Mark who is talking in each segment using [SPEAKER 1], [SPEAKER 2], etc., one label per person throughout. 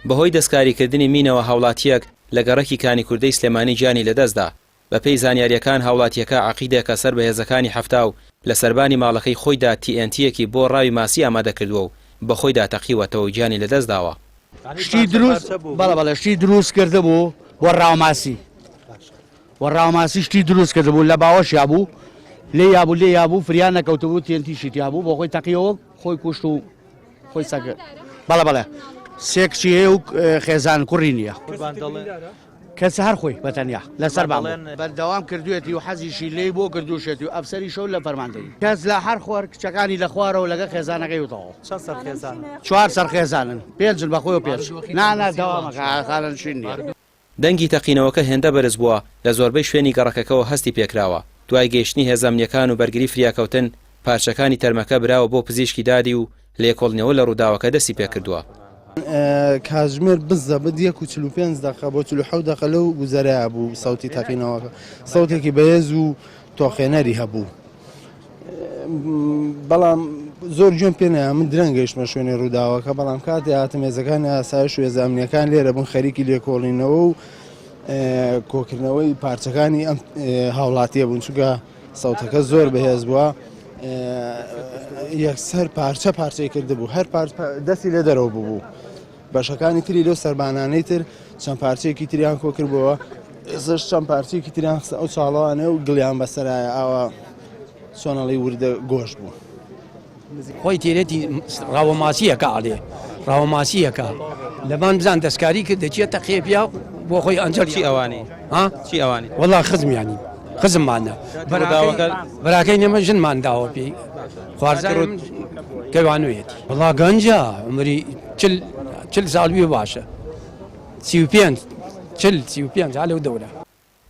[SPEAKER 1] بەهۆی دەستکاریکردنی مینەوە هاوڵاتییەک لە گەڕەکی کانیکوردەی سلێمانی گیانی لەدەستدا. بەپێی زانیارییەکان هاوڵاتییەکە عەقیدێکە سەر بە هێزەکانی 70 و لە سەربانی ماڵەکەی خۆیدا TNT یەکی بۆ ڕاوی ماسی ئامادەکردووە و بەخۆیدا تەقیوەتەوە و گیانی لەدەستداوە.
[SPEAKER 2] شتی دروست بەڵێ بەڵێ شتی دروست کردبوو بۆ ڕاوماسی بۆ ڕاوماسی شتی دروست کردبوو لە باوەشیا بوو لێ یابوو لێ یابوو فریا نەکەوتبوو تێنتیشی تیا بوو بۆ خۆی تەقیەوە خۆی کوشت و خۆی سەگ بەڵێ بەڵێ سێ کچی هەیە و خێزان کوڕی نییە کەس هەر خۆی بە تەنیا لەسەر بان بەردەوام کردوێتی و حەزیشی لێی بۆ کردوشێتی و ئەفسەری شەو لە فەرماندەی کەس لە هەر خۆر کچەکانی لە خوارەوە لەگە خێزانەکەی و تەواو
[SPEAKER 3] چەند سەر خێزانن؟
[SPEAKER 2] چوار سەر خێزانن پێنجن بە خۆی و پێنج نا نا دەوامەکە خانەنشین نییە.
[SPEAKER 1] دەنگی تەقینەوەکە هێندە بەرز بووە لە زۆربەی شوێنی گەڕەکەکەوە هەستی پێکراوە، دوای گەیشتنی هێزە ئەمنییەکان و بەرگری فریاکەوتن، پارچەکانی تەرمەکە براوە بۆ پزیشکی دادی و لێکۆڵینەوە لە ڕووداوەکە دەستی پێکردووە.
[SPEAKER 4] کاتژمێر بزەبت یەک و 45 دەقە بۆ 47 دەقە لەو گوزەرەیە بوو سەوتی تەقینەوەکە سەوتێکی بەهێز و تۆقێنەری هەبوو بەڵام زۆر گوێم پێ نەیا من درەنگ گەیشتمە شوێنی ڕووداوەکە بەڵام کاتێ هاتم هێزەکانی ئاسایش و هێزە ئەمنیەکان لێرە بوون خەریکی لێکۆڵینەوە و کۆکردنەوەی پارچەکانی ئەم هاوڵاتیە بوون چونکە سەوتەکە زۆر بەهێز بووە یەکسەر پارچە پارچەی کردبوو هەر دەستی لێ دەرەوە بوو بەشەکانی تری لەو سەربانانەی تر چەند پارچەیەکی تریان کۆکردبووەوە ئێستاش چەند پارچەیەکی تریان خستە ئەو چاڵەوانە و گڵیان بەسەرایە ئاوا چۆنەڵی وردە گۆشت بوو.
[SPEAKER 5] خۆی تێرێتی ڕاوە ماسیەکە ئەڵێ ڕاوە ماسیەکە لەبان بزان دەستکاری کرد دەچیە تەقیە پیا بۆ خۆی ئەنجەل
[SPEAKER 1] چی ئەوانی
[SPEAKER 5] ها
[SPEAKER 1] چی ئەوانی
[SPEAKER 5] وەڵا خزمیانی خزممانە
[SPEAKER 1] ڕووداوەکە
[SPEAKER 5] براکەی نێمە ژنمان داوە پێی خوارزای من کەوانویەتی وەڵا گەنجە عمری چل ساڵ بێ باشە 35 چل 35 ها لەو دەورە.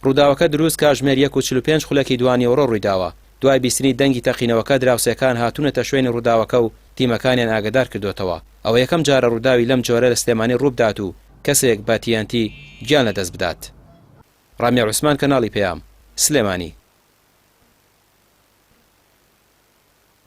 [SPEAKER 1] ڕووداوەکە دروست کاژمێر یەک و 45 خولەکی دوانیوەڕۆ ڕوویداوە، دوای بیستنی دەنگی تەقینەوەکە دراوسێکان هاتوونەتە شوێنی ڕووداوەکە و تیمەکانیان ئاگەدار کردۆتەوە، ئەوە یەکەم جارە ڕووداوی لەم جۆرە لە سلێمانی ڕووبدات و کەسێک بە TNT گیان لەدەست بدات. ڕامیار عوسمان کەناڵی پەیام، سلێمانی.